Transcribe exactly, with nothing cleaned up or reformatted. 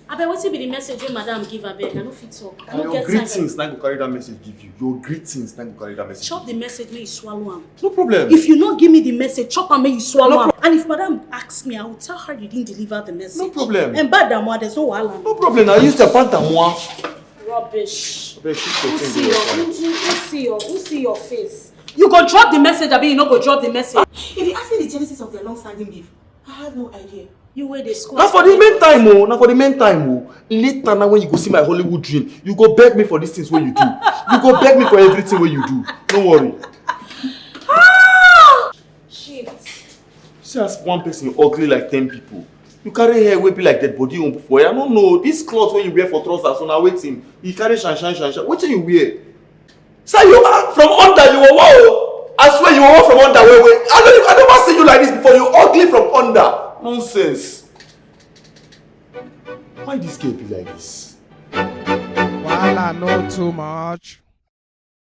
Abeg, wetin be the message wey madam give? Abeg, I no fit talk. I no Your get time. Greetings na go carry that message give you. Your greetings na go carry that message. Chop the message, make you swallow am. No problem. If you no give me the message, chop am, make you swallow am. And if madam asks me, I will tell her you didn't deliver the message. No problem. And bad damoa, there's no wahala. No problem. I use the pantamoa. Rubbish. Abeg, keep Who your see thing your dey outside. who, who, who see your who see your face? You go drop the message, abi you no go drop the message? If you ask me the genesis of their long-standing beef, I have no idea. You wey dey squat. Na for the main time o. Na for the main time o. Later now when you go see my Hollywood dream, you go beg me for these things wey you do. You go beg me for everything wey you do. No worry. Shit. See as one person ugly like ten people. You carry hair wey be like dead body own for here. I no know. This cloth wey you wear for trousers, so na wetin? You carry shine, shine, shine, shine. Wetin you wear? Sir, you are from under. You were wow. I swear you were from under. Wait, wait. I don't. I never see you like this before. You ugly from under. Nonsense. Why this girl be like this? Wahala no too much.